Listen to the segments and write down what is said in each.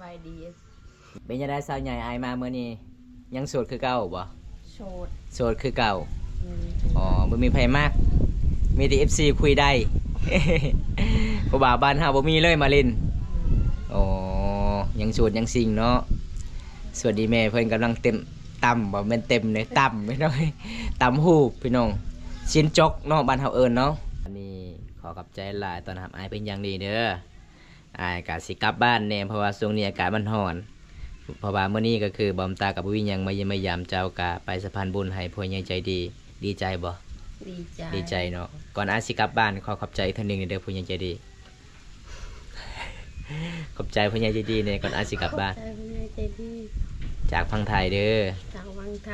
ສະບາຍດີ. ເປັນຈັ່ງໃດສາວໃຫຍ່ ອ້າຍມາມື້ນີ້ ຍັງໂສດຄືເກົ່າບໍ່? ໂສດ ໂສດຄືເກົ່າ. ອືມ ອໍ ບໍ່ມີໃຜມັກ ມີແຕ່ເອັຟຊີຄຸຍໄດ້ ຜູ້ບ່າວບ້ານເຮົາບໍ່ມີເລີຍມາຫຼິ້ນ. ອືມ ອໍ ຍັງໂສດຍັງຊິງເນາະ. ສ່ວນອີ່ແມ່ເພິ່ນກຳລັງເຕັມ ຕຳ ບໍ່ແມ່ນເຕັມເດ້ ຕຳພີ່ນ້ອງ ຕຳຫູບພີ່ນ້ອງ ຊີ້ນຈົກເນາະ ບ້ານເຮົາເອີ້ນເນາະ. ອັນນີ້ຂໍຂອບໃຈຫຼາຍ ຕ້ອນຮັບອ້າຍເປັນຢ່າງດີເດີ້. ອ້າຍກະຊິກັບບ້ານແດ່ ເພາະວ່າຊ່ວງນີ້ອາກາດມັນຮ້ອນ. ເພາະວ່າມື້ນີ້ກໍຄືບອມຕາກັບບໍ່ມີຫຍັງມາຢ້ຽມມາຢາມເຈົ້າ ກະໄປສະພານບຸນໃຫ້ຜູ້ໃຫຍ່ໃຈດີ. ດີໃຈບໍ່? ດີໃຈ ດີໃຈເນາະ. ກ່ອນອ້າຍຊິກັບບ້ານ ຂໍຂອບໃຈອີກເທື່ອໜຶ່ງເດີ້ ຜູ້ໃຫຍ່ໃຈດີ. ຂອບໃຈຜູ້ໃຫຍ່ໃຈດີແດ່ ກ່ອນອ້າຍຊິກັບບ້ານ. ຂອບໃຈຜູ້ໃຫຍ່ໃຈດີ ຈາກຝັ່ງໄທເດີ້ ຈາກຝັ່ງໄທ.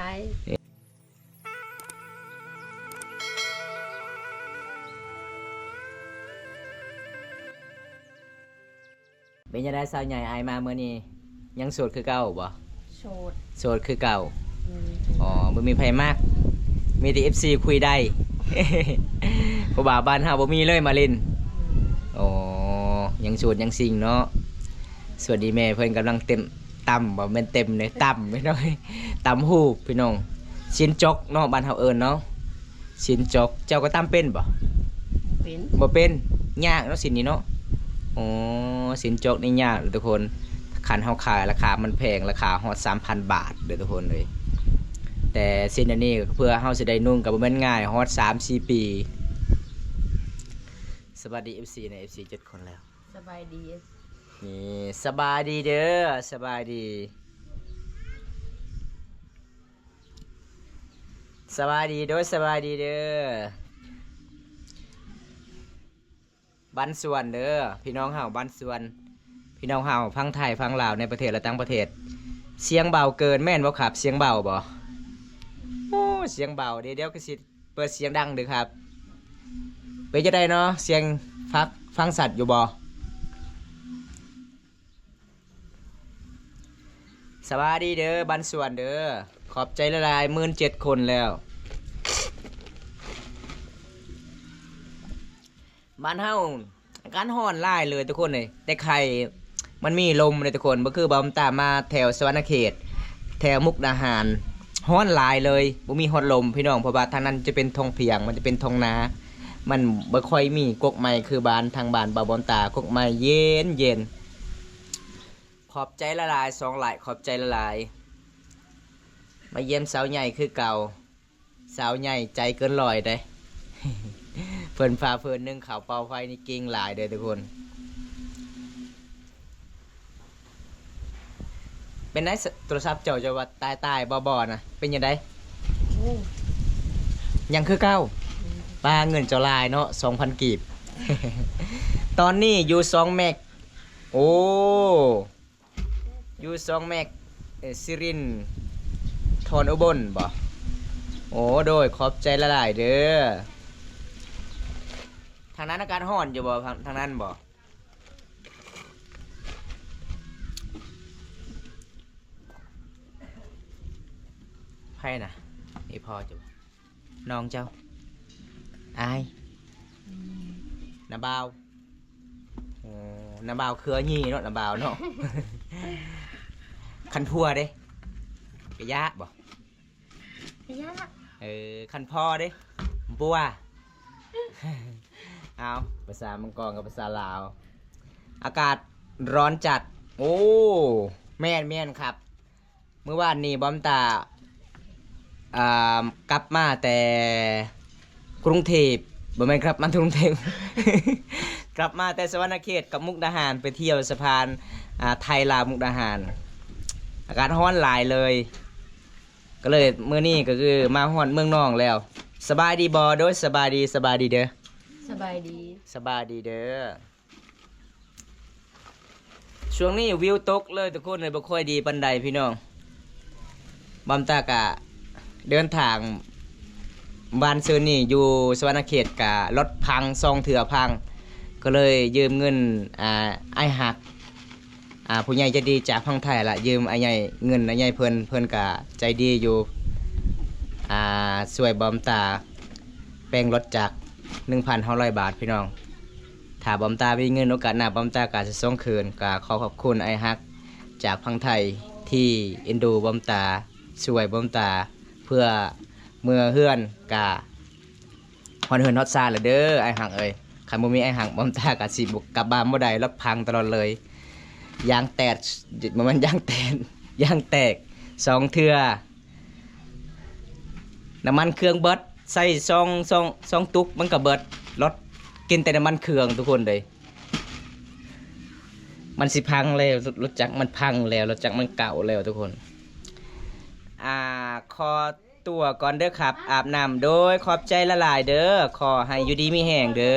ເປັນຈັ່ງໃດສາວໃຫຍ່ ອ້າຍມາມື້ນີ້ ຍັງໂສດຄືເກົ່າບໍ່? ໂສດ ໂສດຄືເກົ່າ. ອືມ ອໍ ບໍ່ມີໃຜມັກ ມີແຕ່ເອັຟຊີຄຸຍໄດ້ ຜູ້ບ່າວບ້ານເຮົາບໍ່ມີເລີຍມາຫຼິ້ນ. ອືມ ອໍ ຍັງໂສດຍັງຊິງເນາະ. ສ່ວນອີ່ແມ່ເພິ່ນກຳລັງເຕັມ ຕຳ ບໍ່ແມ່ນເຕັມເດ້ ຕຳພີ່ນ້ອງ ຕຳຫູບພີ່ນ້ອງ ຊີ້ນຈົກເນາະ ບ້ານເຮົາເອີ້ນເນາະ ຊີ້ນຈົກ. ເຈົ້າກໍຕຳເປັນບໍ່? ບໍ່ເປັນ ບໍ່ເປັນ. ຍາກເນາະ ຊີ້ນນີ້ເນາະ. ໂອ້ ຊີ້ນຈົກນີ້ຍາກເດີ້ທຸກຄົນ. ຄັນເຮົາຂາຍລາຄາມັນແພງ ລາຄາຮອດສາມພັນບາດເດີ້ທຸກຄົນເອີຍ. ແຕ່ຊີ້ນອັນນີ້ເພື່ອເຮົາຊິໄດ້ນຸ່ງກໍບໍ່ແມ່ນງ່າຍ ຮອດສາມສີ່ປີ. ສະບາຍດີເອັຟຊີແດ່ ເອັຟຊີເຈັດຄົນແລ້ວ. ສະບາຍດີ. ນີ້ ສະບາຍດີເດີ້ ສະບາຍດີ ສະບາຍດີ ໂດຍ ສະບາຍດີເດີ້ ບ້ານສວນເດີ້ ພີ່ນ້ອງເຮົາບ້ານສວນ ພີ່ນ້ອງເຮົາຝັ່ງໄທຝັ່ງລາວ ໃນປະເທດ ແລະ ຕ່າງປະເທດ. ສຽງເບົາເກີນແມ່ນບໍ່ຄັບ? ສຽງເບົາບໍ່? ໂອ້ ສຽງເບົາເດ້ ດຽວກໍຊິ ເປີດສຽງດັງເດີ້ຄັບ. ເປັນຈັ່ງໃດເນາະ ສຽງຟັງ ຟັງຊັດຢູ່ບໍ່? ສະບາຍດີເດີ້ ບ້ານສວນເດີ້ ຂອບໃຈຫຼາຍໆ ໝື່ນເຈັດຄົນແລ້ວ. ບ້ານເຮົາອາກາດຮ້ອນຫຼາຍເລີຍທຸກຄົນເອີຍ ແຕ່ໄຄມັນມີລົມເລີຍທຸກຄົນ ບໍ່ຄືບອມຕາມາແຖວສະຫວັນນະເຂດ ແຖວມຸກດາຫານ ຮ້ອນຫຼາຍເລີຍ ບໍ່ມີຮອດລົມພີ່ນ້ອງ ເພາະວ່າທາງນັ້ນຈະເປັນທົ່ງພຽງ ມັນຈະເປັນທົ່ງນາ ມັນບໍ່ຄ່ອຍມີກົກໄມ້ຄືບ້ານ ທາງບ້ານບ່າວບອມຕາ ກົກໄມ້ເຢັນໆ. ຂອບໃຈຫຼາຍໆ ສອງຫຼາຍ ຂອບໃຈຫຼາຍໆ ມາຢ້ຽມສາວໃຫຍ່ຄືເກົ່າ. ສາວໃຫຍ່ໃຈເກີນຮ້ອຍເດ້ ເພິ່ນຟ້າເພິ່ນໜຶ່ງເຂົ້າເປົ່າໄຟນີ້ເກັ່ງຫຼາຍເດີ້ທຸກຄົນ. ເປັນໄດ ໂທລະສັບເຈົ້າ ເຈົ້າວ່າຕາຍໆ ບໍ່ໆ ນະ ເປັນຈັ່ງໃດ? ໂອ້ ຍັງຄືເກົ່າ. ອືມ ປ້າ ເງິນເຈົ້າຫຼາຍເນາະ ສອງພັນກີບ ຕອນນີ້ຢູ່ສອງແມັກ. ໂອ້ ຢູ່ສອງແມັກ ເອີ ຊິລິນ ທອນອຸບົນບໍ? ໂອ້ ໂດຍ ຂອບໃຈຫຼາຍໆ ເດີ້. ທາງນັ້ນອາກາດຮ້ອນຢູ່ບໍ? ທາງ ທາງນັ້ນບໍ? ໃຜນະ? ອີ່ພໍ່ເຈົ້າບໍ? ນ້ອງເຈົ້າ? ອ້າຍ? ອືມ ນ້າບ່າວ? ໂອ້ ນ້າບ່າວເຄືອຫຍີ່ເນາະ ນ້າບ່າວເນາະ. ຄັນຜົວເດ້ ກະຢາກບໍ? ກະຢາກ. ເອີ ຄັນພໍ່ເດ້ ບົວ. ເອົາ ພາສາມັງກອນກັບພາສາລາວ. ອາກາດຮ້ອນຈັດ. ໂອ້ ແມ່ນໆ ຄັບ. ມື້ວານນີ້ບອມຕາ ອ່າ ກັບມາແຕ່ກຸງເທບ ບໍ່ແມ່ນກັບມາກຸງເທບ ກັບມາແຕ່ສະຫວັນນະເຂດກັບມຸກດາຫານ ໄປທ່ຽວສະພານ ອ່າ ໄທລາວມຸກດາຫານ. ອາກາດຮ້ອນຫຼາຍເລີຍ ກໍເລີຍມື້ນີ້ກໍຄືມາຮອດເມືອງນອງແລ້ວ. ສະບາຍດີບໍ? ໂດຍ ສະບາຍດີ ສະບາຍດີເດີ້. ສະບາຍດີ ສະບາຍດີເດີ້. ຊ່ວງນີ້ວິວຕົກເລີຍທຸກຄົນເອີຍ ບໍ່ຄ່ອຍດີປານໃດພີ່ນ້ອງ. ບອມຕາກະເດີນທາງ ວານຊືນນີ້ຢູ່ສະຫວັນນະເຂດກະລົດພັງ ສອງເທື່ອພັງ ກໍເລີຍຢືມເງິນ ອ່າ ອ້າຍຮັກ ອ່າ ຜູ້ໃຫຍ່ໃຈດີຈາກຝັ່ງໄທລະ ຢືມອ້າຍໃຫຍ່ ເງິນອ້າຍໃຫຍ່ເພິ່ນ ເພິ່ນກະໃຈດີຢູ່ ອ່າ ຊ່ວຍບອມຕາແປງລົດຈັກ ໜຶ່ງພັນຫ້າຮ້ອຍບາດພີ່ນ້ອງ. ຖ້າບອມຕາມີເງິນໂອກາດໜ້າ ບອມຕາກະຊິສົ່ງຄືນ. ກະຂໍຂອບຄຸນອ້າຍຮັກ ຈາກຝັ່ງໄທທີ່ເອັນດູບອມຕາ ຊ່ວຍບອມຕາ ເພື່ອເມືອເຮືອນກະຮອດເຮືອນຮອດຊານແລ້ວເດີ ອ້າຍຮັກເອີຍ. ຄັນບໍ່ມີອ້າຍຮັກ ບອມຕາກະຊິບໍ່ກັບບ້ານບໍ່ໄດ້ ລົດພັງຕະຫຼອດເລີຍ. ຢາງແຕກ ບໍ່ແມ່ນຢາງແຕກ ຢາງແຕກສອງເທື່ອ. ນ້ຳມັນເຄື່ອງເບິດ ໃສ່ສອງ ສອງ ສອງຕຸກມັນກໍເບິດ. ລົດກິນແຕ່ນ້ຳມັນເຄື່ອງທຸກຄົນເອີຍ. ມັນຊິພັງແລ້ວ ລົດຈັກມັນພັງແລ້ວ ລົດຈັກມັນເກົ່າແລ້ວທຸກຄົນ. ອ່າ ຂໍຕົວກ່ອນເດີຄັບ ອາບນ້ຳ. ໂດຍ ຂອບໃຈຫຼາຍໆເດີ. ຂໍໃຫ້ຢູ່ດີມີແຮງເດີ.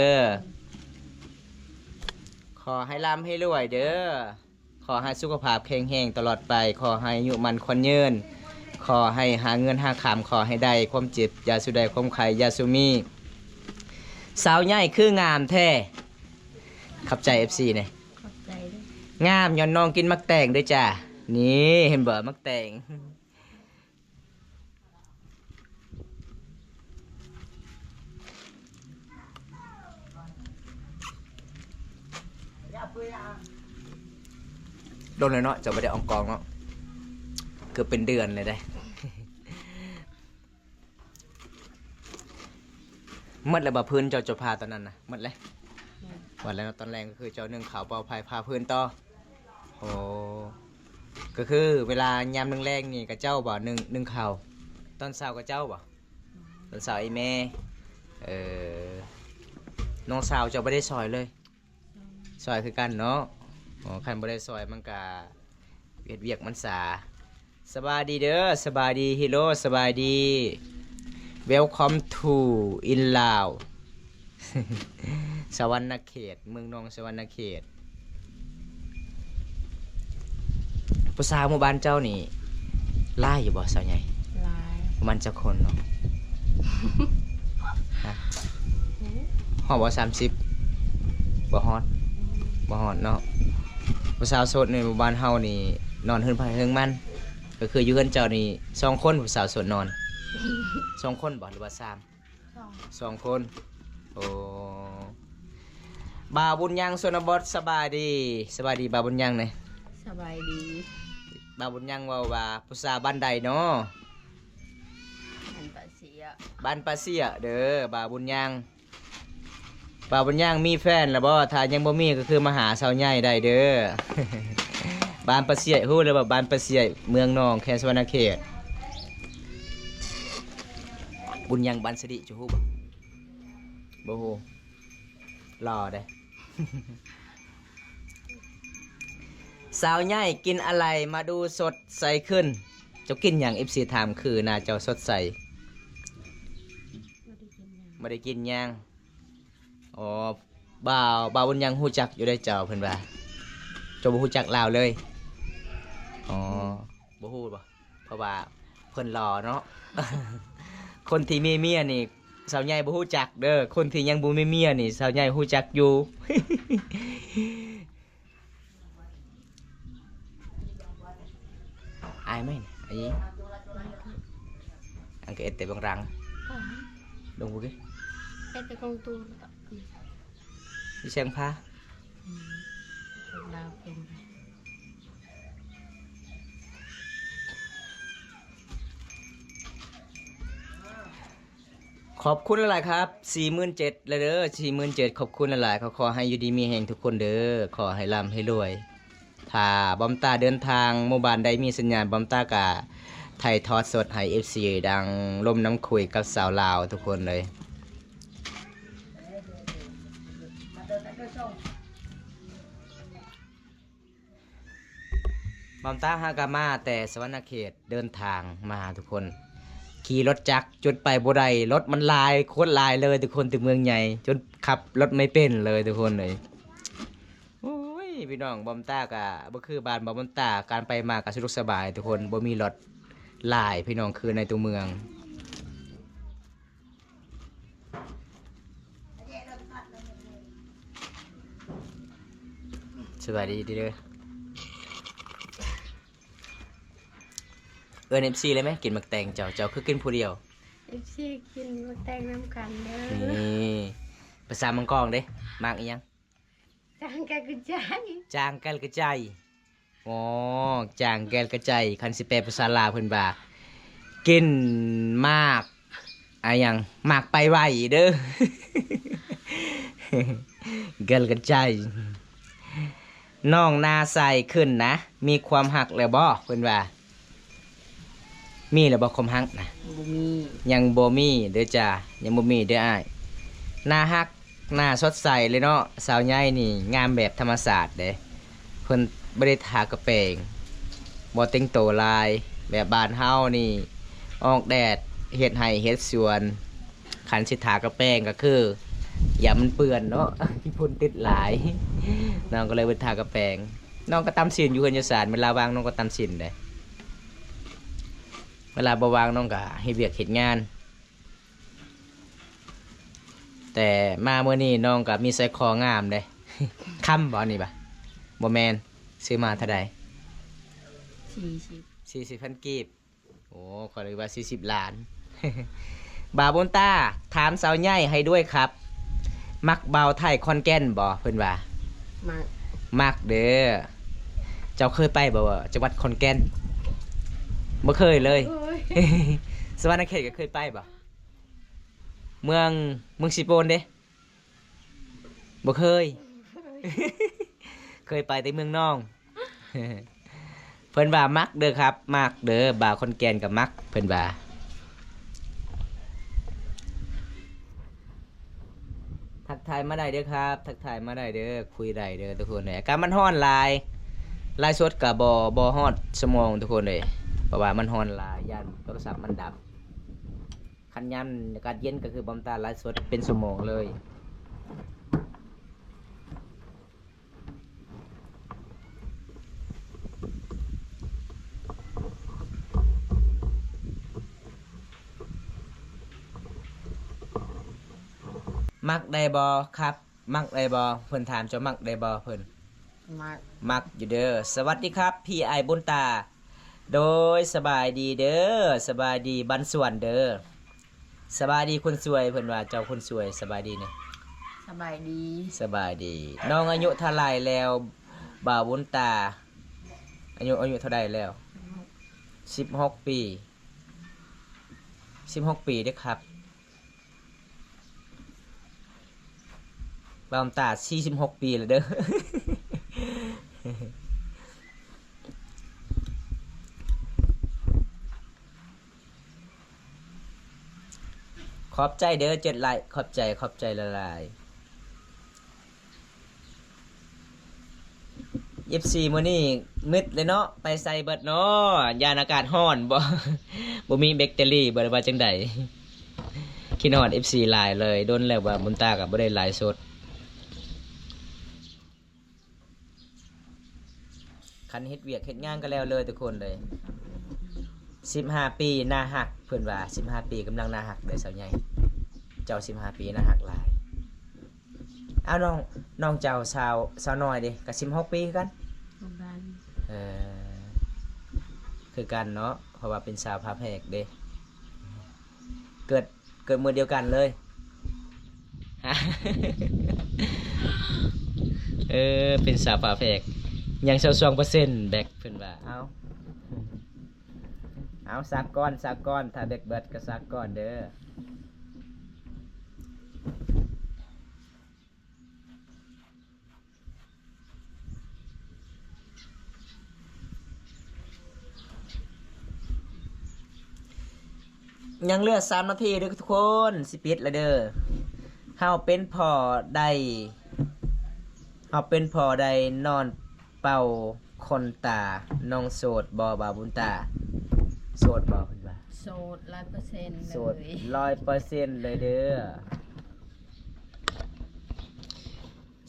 ຂໍໃຫ້ລ່ຳໃຫ້ລວຍເດີ. ຂໍໃຫ້ສຸຂະພາບແຂງແຮງຕະຫຼອດໄປ. ຂໍໃຫ້ອາຍຸໝັ້ນຂວັນຍືນ. ຂໍໃຫ້ຫາເງິນຫາຄຳ ຂໍໃຫ້ໄດ້ຄວາມເຈັບຢ່າສູ່ໄດ້ ຄວາມໄຂ້ຢ່າສູ່ມີ. ສາວໃຫຍ່ຄືງາມແທ້. ຂອບໃຈເອັຟຊີແດ່. ຂອບໃຈເດີ. ງາມຍ້ອນນ້ອງກິນໝາກແຕງເດີຈ້າ. ນີ້ ເຫັນບໍ່ ໝາກແຕງ. ດົນແລ້ວເນາະ ເຈົ້າບໍ່ໄດ້ອອກກອງເນາະ ເກືອບເປັນເດືອນເລີຍເດ້. ໝົດແລ້ວບໍ່ ຟືນເຈົ້າ ເຈົ້າພາຕອນນັ້ນນະ ໝົດແລ້ວ? ໝົດແລ້ວເນາະ. ຕອນແລງກໍຄືເຈົ້າໜຶ້ງເຂົ້າ ເປົ່າໄຟ ພາຟືນຕໍ່. ໂອ້ ກໍຄືເວລາຍາມແລງໆນີ້ກະເຈົ້າບໍ່ ໜຶ້ງ ໜຶ້ງເຂົ້າ? ຕອນເຊົ້າກະເຈົ້າບໍ່? ຕອນເຊົ້າອີ່ແມ່. ເອີ ນ້ອງສາວເຈົ້າບໍ່ໄດ້ຊ່ອຍເລີຍ? ຊ່ອຍຄືກັນເນາະ. ອໍ ຄັນບໍ່ໄດ້ຊ່ອຍມັນກະເຮັດວຽກມັນຊ້າ. ສະບາຍດີເດີ ສະບາຍດີ Hello ສະບາຍດີ. Welcome to in Lao ສະຫວັນນະເຂດ ເມືອງນອງສະຫວັນນະເຂດ. ຜູ້ສາວໝູ່ບ້ານເຈົ້ານີ້ຫຼາຍຢູ່ບໍ່ສາວໃຫຍ່? ຫຼາຍ. ປະມານຈັກຄົນເນາະ? ຮະ? ຮອດບໍ່ ສາມສິບ? ບໍ່ຮອດ ບໍ່ຮອດເນາະ. ຜູ້ສາວໂສດໃນໝູ່ບ້ານເຮົານີ້ ນອນເຮືອນໃຜເຮືອນມັນ. ກໍຄືຢູ່ເຮືອນເຈົ້ານີ້ສອງຄົນ ຜູ້ສາວໂສດນອນ ສອງຄົນບໍ່ ຫຼືວ່າສາມ? ສອງ ສອງຄົນ. ໂອ້ ບ່າວບຸນຍັງຊົນນະບົດ ສະບາຍດີ. ສະບາຍດີບ່າວບຸນຍັງແດ່. ສະບາຍດີ. ບ່າວບຸນຍັງເວົ້າວ່າ ຜູ້ສາວບ້ານໃດເນາະ? ບ້ານປາເຊຍ ບ້ານປາເຊຍເດີ ບ່າວບຸນຍັງ. ບ່າວບຸນຍັງມີແຟນແລ້ວບໍ່? ຖ້າຍັງບໍ່ມີກໍຄືມາຫາສາວໃຫຍ່ໄດ້ເດີ. ບ້ານປາເຊຍ ຮູ້ແລ້ວບໍ່? ບ້ານປາເຊຍ ເມືອງນອງ ແຂວງສະຫວັນນະເຂດ. ບຸນຍັງ ບ້ານສະດິ ເຈົ້າຮູ້ບໍ່? ບໍ່ຮູ້. ຫຼໍ່ເດ້. ສາວໃຫຍ່ກິນອະໄລມາດູສົດໃສຂຶ້ນ? ເຈົ້າກິນຫຍັງ? ເອັຟຊີຖາມຄືໜ້າເຈົ້າສົດໃສ. ບໍ່ໄດ້ກິນຫຍັງ. ອໍ ບ່າວ ບ່າວບຸນຍັງຮູ້ຈັກຢູ່ເດ້ເຈົ້າ ເພິ່ນວ່າ. ເຈົ້າບໍ່ຮູ້ຈັກລາວເລີຍ? ອໍ ບໍ່ຮູ້ບໍ່? ເພາະວ່າເພິ່ນຫຼໍ່ເນາະ. ຄົນທີ່ມີເມຍນີ້ ສາວໃຫຍ່ບໍ່ຮູ້ຈັກເດີ. ຄົນທີ່ຍັງບໍ່ມີເມຍນີ້ ສາວໃຫຍ່ຮູ້ຈັກຢູ່. ອາຍໄໝ? ອາຍ ອັນກະເອັດແຕ່ເບື້ອງຫຼັງ. ລົງພຸ້ນ. ເອັດແຕ່ກອງຕູນ. ຢູ່ແສງພາ. ອືມ ລາວເປັນ. ຂອບຄຸນຫຼາຍໆຄັບ ສີ່ໝື່ນເຈັດແລ້ວເດີ ສີ່ໝື່ນເຈັດ ຂອບຄຸນຫຼາຍໆ. ຂໍ ຂໍໃຫ້ຢູ່ດີມີແຮງທຸກຄົນເດີ ຂໍໃຫ້ລ່ຳໃຫ້ລວຍ. ຖ້າບອມຕາເດີນທາງ ໝູ່ບ້ານໃດມີສັນຍານ ບອມຕາກະຖ່າຍທອດສົດໃຫ້ເອັຟຊີ ດັງລົມນຳຄຸຍກັບສາວລາວທຸກຄົນເລີຍ. ບອມຕາຫາກະມາແຕ່ສະຫວັນນະເຂດ ເດີນທາງມາຫາທຸກຄົນ ຂີ່ລົດຈັກຈົນໄປບໍ່ໄດ້ ລົດມັນຫຼາຍ ໂຄດຫຼາຍເລີຍທຸກຄົນ ແຕ່ເມືອງໃຫຍ່ ຈົນຂັບລົດໄມ່ເປັນເລີຍທຸກຄົນເອີຍ. ໂອ້ຍ ພີ່ນ້ອງ ບອມຕາກະບໍ່ຄືບ້ານບອມຕາ ການໄປມາກະສະດວກສະບາຍທຸກຄົນ ບໍ່ມີລົດຫຼາຍ ພີ່ນ້ອງ ຄືໃນຕົວເມືອງ. ສະບາຍດີເດີ ເອີ້ນເອັຟຊີເລີຍແມະ ກິນໝາກແຕງເຈົ້າ ເຈົ້າຄືກິນຜູ້ດຽວ? ເອັຟຊີກິນໝາກແຕງນຳກັນເດີ. ນີ້ ພາສາເມືອງກອງເດ້ ໝາກອີ່ຫຍັງ? ຈາງກະກະໄຈ ຈາງກະກະໄຈ. ອໍ ອກຈາກແກ່ນກະໄຈ ຄັນຊິແປພາສາລາວເພິ່ນວ່າ ກິນໝາກ ອາຫຍັງ ໝາກໄປໄວເດີ້ ແກ່ນກະໄຈ. ນ້ອງໜ້າໃສຂຶ້ນນະ ມີຄວາມຮັກແລ້ວບໍ່? ເພິ່ນວ່າ ມີແລ້ວບໍ່ຄວາມຮັກນະ? ບໍ່ມີ ຍັງບໍ່ມີເດີ້ຈ້າ ຍັງບໍ່ມີເດີ້ອ້າຍ. ໜ້າຮັກ ໜ້າສົດໃສເລີຍເນາະ ສາວໃຫຍ່ນີ້ ງາມແບບທຳມະຊາດເດ້ ເພິ່ນບໍ່ໄດ້ທາກະແປງ ບໍ່ແຕ່ງໂຕຫຼາຍ ແບບບ້ານເຮົານີ້ ອອກແດດ ເຮັດໄຮ່ເຮັດສວນ ຄັນຊິທາກະແປງກໍຄື ຢ້ານມັນເປື້ອນເນາະ ຂີ້ຝຸ່ນຕິດຫຼາຍ ນ້ອງກໍເລີຍບໍ່ໄດ້ທາກະແປງ. ນ້ອງກໍຕຳສິນຢູ່ເຮືອນຢູ່ຊານ ເວລາວ່າງນ້ອງກໍຕຳສິນເດ້ ເວລາບໍ່ວ່າງນ້ອງກໍເຮັດວຽກເຮັດງານ. ແຕ່ມາມື້ນີ້ນ້ອງກໍມີສາຍຄໍງາມເດ້ ຄຳບໍ່ນີ້ບະ? ບໍ່ແມ່ນ ຊື້ມາເທົ່າໃດ? ສີ່ສິບ ສີ່ສິບພັນກີບ. ໂອ້ ຂ້ອຍນຶກວ່າສີ່ສິບລ້ານ. ບ່າວບຸນຕາ ຖາມສາວໃຫຍ່ໃຫ້ດ້ວຍຄັບ ມັກບ່າວໄທຂອນແກ່ນບໍ່? ເພິ່ນວ່າ ມັກ ມັກເດີ້. ເຈົ້າເຄີຍໄປບໍ່ ຈັງຫວັດຂອນແກ່ນ? ບໍ່ເຄີຍເລີຍ. ໂອ້ຍ ສະຫວັນນະເຂດກໍເຄີຍໄປບໍ່? ເມືອງ ເມືອງຊີໂປນເດ້? ບໍ່ເຄີຍ ເຄີຍໄປແຕ່ເມືອງນອງ. ເພິ່ນວ່າມັກເດີ້ຄັບ ມັກເດີ້ ບ່າວຂອນແກ່ນກໍມັກ ເພິ່ນວ່າ. ທັກທາຍມາໄດ້ເດີ້ຄັບ ທັກທາຍມາໄດ້ເດີ້ ຄຸຍໄດ້ເດີ້ທຸກຄົນເອີຍ. ອາກາດມັນຮ້ອນຫຼາຍ ໄລຟ໌ສົດກໍບໍ່ ບໍ່ຮອດຊົ່ວໂມງທຸກຄົນເອີຍ ເພາະວ່າມັນຮ້ອນຫຼາຍ ຢ້ານໂທລະສັບມັນດັບ. ຄັນຍາມອາກາດເຢັນກໍຄືບ່າວບຸນຕາໄລຟ໌ສົດເປັນຊົ່ວໂມງເລີຍ. ມັກໄດ້ບໍ່ຄັບ? ມັກໄດ້ບໍ່? ເພິ່ນຖາມເຈົ້າມັກໄດ້ບໍ່ເພິ່ນ? ມັກ ມັກຢູ່ເດີ້. ສະຫວັດດີຄັບ ພີ່ອ້າຍບຸນຕາ. ໂດຍ ສະບາຍດີເດີ້ ສະບາຍດີບ້ານສວນເດີ້. ສະບາຍດີຄົນສວຍ ເພິ່ນວ່າ ເຈົ້າຄົນສວຍ ສະບາຍດີແດ່. ສະບາຍດີ ສະບາຍດີ. ນ້ອງອາຍຸເທົ່າໃດແລ້ວ ບ່າວບຸນຕາ? ອາຍຸ ອາຍຸເທົ່າໃດແລ້ວ? ສິບຫົກ ສິບຫົກປີ ສິບຫົກປີເດ້ຄັບ. ບ່າວບຸນຕາ ສີ່ສິບຫົກປີແລ້ວເດີ້. ຂອບໃຈເດີ້ ເຈັດໄລ້ ຂອບໃຈ ຂອບໃຈຫຼາຍໆ. ເອັຟຊີ ມື້ນີ້ມືດເລີຍເນາະ ໄປໃສເບິດເນາະ? ຢ້ານອາກາດຮ້ອນບໍ່ ບໍ່ມີແບັດເຕີຣີບໍ່ ຫຼືວ່າຈັ່ງໃດ? ຄິດຮອດເອັຟຊີຫຼາຍເລີຍ ດົນແລ້ວວ່າບຸນຕາກໍບໍ່ໄດ້ໄລຟ໌ສົດ. ຄັນເຮັດວຽກເຮັດງານກໍແລ້ວເລີຍທຸກຄົນເລີຍ. ສິບຫ້າປີໜ້າຮັກ ເພິ່ນວ່າ ສິບຫ້າປີກຳລັງໜ້າຮັກເດີສາວໃຫຍ່. ເຈົ້າສິບຫ້າປີໜ້າຮັກຫຼາຍ. ອ້າວ ນ້ອງ ນ້ອງເຈົ້າສາວ ສາວນ້ອຍເດ ກໍສິບຫົກປີຄືກັນ? ຄືກັນ ເອີ ຄືກັນເນາະ ເພາະວ່າເປັນສາວຝາແຝດເດ ເກີດ ເກີດມື້ດຽວກັນເລີຍ. ເອີ ເປັນສາວຝາແຝດ ຍັງຊາວສອງເປີເຊັນ ແບັກເພິ່ນວ່າ. ເອົາ ເອົາ ສາກກ່ອນ ສາກກ່ອນ ຖ້າແບັກເບິດກໍສາກກ່ອນເດີ. ຍັງເຫຼືອສາມນາທີເດີທຸກຄົນ ຊິປິດແລ້ວເດີ. ເຮົາເປັນພໍ່ໄດ້ ເຮົາເປັນພໍ່ໄດ້ນອນເປົ່າ ຄົນຕາ ນ້ອງໂສດບໍ່ ບ່າວບຸນຕາ? ໂສດບໍ່ ເພິ່ນວ່າ? ໂສດຮ້ອຍເປີເຊັນ ໂສດຮ້ອຍເປີເຊັນເລີຍເດີ.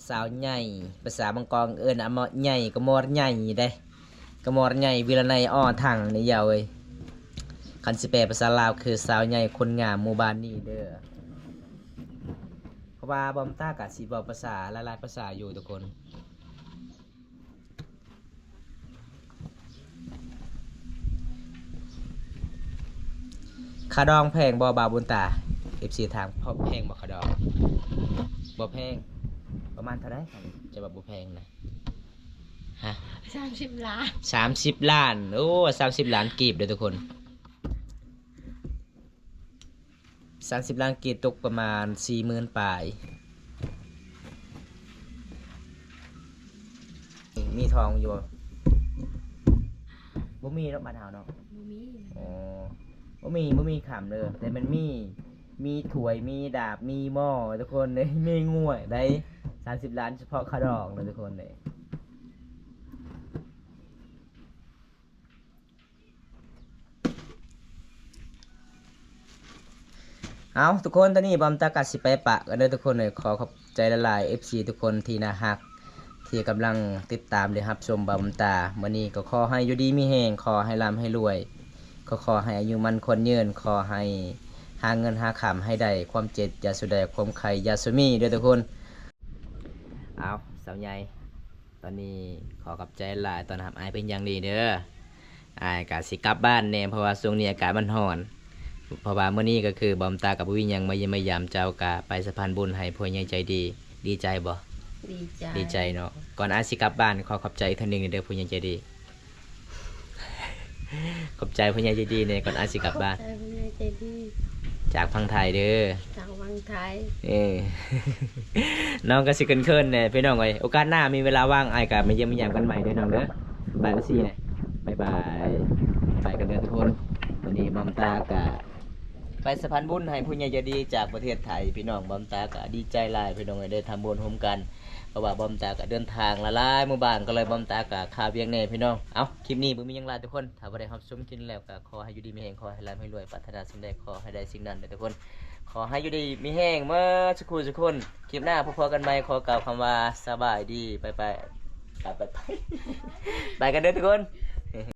ສາວໃຫຍ່ ພາສາບາງກອງເອີ້ນອາມະໃຫຍ່ ກະມໍໃຫຍ່ເດ້ ກະມໍໃຫຍ່ ວິລະໄນ ອໍ ຖັງນີ້ ເຍົາເອີຍ. ຄັນຊິແປພາສາລາວຄື ສາວໃຫຍ່ຄົນງາມໝູ່ບ້ານນີ້ເດີ. ເພາະວ່າບ່າວບຸນຕາກະຊິເວົ້າພາສາຫຼາຍໆພາສາຢູ່ທຸກຄົນ. ຄ່າດອງແພງບໍ່ ບ່າວບຸນຕາ? ເອັຟຊີຖາມ ພໍແພງບໍ່ຄ່າດອງ? ບໍ່ແພງ. ປະມານເທົ່າໃດ ຈະວ່າບໍ່ແພງນະ? ສາມສິບລ້ານ ສາມສິບລ້ານ ໂອ້ ສາມສິບລ້ານກີບເດີທຸກຄົນ. ສາມສິບລ້ານກີບຕົກປະມານສີ່ໝື່ນປາຍ. ມີທອງຢູ່ບໍ່? ບໍ່ມີເນາະ ບ້ານເຮົາເນາະ. ບໍ່ມີ. ອໍ ບໍ່ມີ ບໍ່ມີຄຳເດີ ແຕ່ມັນມີ ມີຖ້ວຍ ມີດາບ ມີໝໍ້ ທຸກຄົນເອີຍ ມີງວດໄດ໋. ສາມສິບລ້ານສະເພາະຄ່າດອງເດີ ທຸກຄົນເອີຍ. ເອົາ ທຸກຄົນ ຕອນນີ້ບອມຕາກະຊິໄປປະກັນເດີ ທຸກຄົນເອີຍ. ຂໍຂອບໃຈຫຼາຍໆ ເອັຟຊີ ທຸກຄົນທີ່ໜ້າຮັກ ທີ່ກຳລັງຕິດຕາມ ແລະ ຮັບຊົມບອມຕາ. ມື້ນີ້ກໍຂໍໃຫ້ຢູ່ດີມີແຮງ ຂໍໃຫ້ລ່ຳໃຫ້ລວຍ ກໍຂໍໃຫ້ອາຍຸໝັ້ນຂວັນຍືນ ຂໍໃຫ້ຫາເງິນຫາຄຳໃຫ້ໄດ້ ຄວາມເຈັບຢ່າສູ່ໄດ້ ຄວາມໄຂ້ຢ່າສູ່ມີເດີ ທຸກຄົນ. ເອົາ ສາວໃຫຍ່ ຕອນນີ້ຂໍຂອບໃຈຫຼາຍ ຕ້ອນຮັບອ້າຍເປັນຢ່າງດີເດີ. ອ້າຍກະຊິກັບບ້ານແດ່ ເພາະວ່າຊ່ວງນີ້ອາກາດມັນຮ້ອນ. ເພາະວ່າມື້ນີ້ກໍຄືບອມຕາກັບບໍ່ມີຫຍັງມາຢ້ຽມມາຢາມເຈົ້າ ກະໄປສະພານບຸນໃຫ້ຜູ້ໃຫຍ່ໃຈດີ. ດີໃຈບໍ່? ດີໃຈ ດີໃຈເນາະ. ກ່ອນອ້າຍຊິກັບບ້ານ ຂໍຂອບໃຈອີກເທື່ອໜຶ່ງເດີ ຜູ້ໃຫຍ່ໃຈດີ. ຂອບໃຈຜູ້ໃຫຍ່ໃຈດີແດ່ ກ່ອນອ້າຍຊິກັບບ້ານ. ຂອບໃຈຜູ້ໃຫຍ່ໃຈດີ ຈາກຝັ່ງໄທເດີ ຈາກຝັ່ງໄທ. ເອີ ນ້ອງກໍຊິເຂີນໆແດ່ພີ່ນ້ອງເອີຍ. ໂອກາດໜ້າມີເວລາວ່າງ ອ້າຍກໍມາຢ້ຽມມາຢາມກັນໃໝ່ເດີນ້ອງເດີ. ບາຍບາຍ ບາຍບາຍ ໄປກັນເດີທຸກຄົນ. ວັນນີ້ບອມຕາກໍໄປສະພານບຸນໃຫ້ຜູ້ໃຫຍ່ໃຈດີຈາກປະເທດໄທ ພີ່ນ້ອງ. ບອມຕາກໍດີໃຈຫຼາຍພີ່ນ້ອງເອີຍ ໄດ້ທຳບຸນຮ່ວມກັນ ເພາະວ່າບອມຕາກໍເດີນທາງຫຼາຍໆໝູ່ບ້ານ ກໍເລີຍບອມຕາກໍຄາວຽກແດ່ພີ່ນ້ອງ. ເອົ້າ ຄລິບນີ້ບໍ່ມີຫຍັງຫຼາຍທຸກຄົນ ຖ້າບໍ່ໄດ້ຮັບຊົມຄລິບແລ້ວກໍ ຂໍໃຫ້ຢູ່ດີມີແຮງ ຂໍໃຫ້ລ່ຳໃຫ້ລວຍ ປາດຖະໜາສິ່ງໃດຂໍໃຫ້ໄດ້ສິ່ງນັ້ນເດີທຸກຄົນ. ຂໍໃຫ້ຢູ່ດີມີແຮງໝົດສູ່ຄູ່ສູ່ຄົນ. ຄລິບໜ້າພົບພໍ້ກັນໃໝ່ ຂໍກ່າວຄຳວ່າສະບາຍດີ. ໄປໆ ໄປໆ ໄປກັນເດີທຸກຄົນ.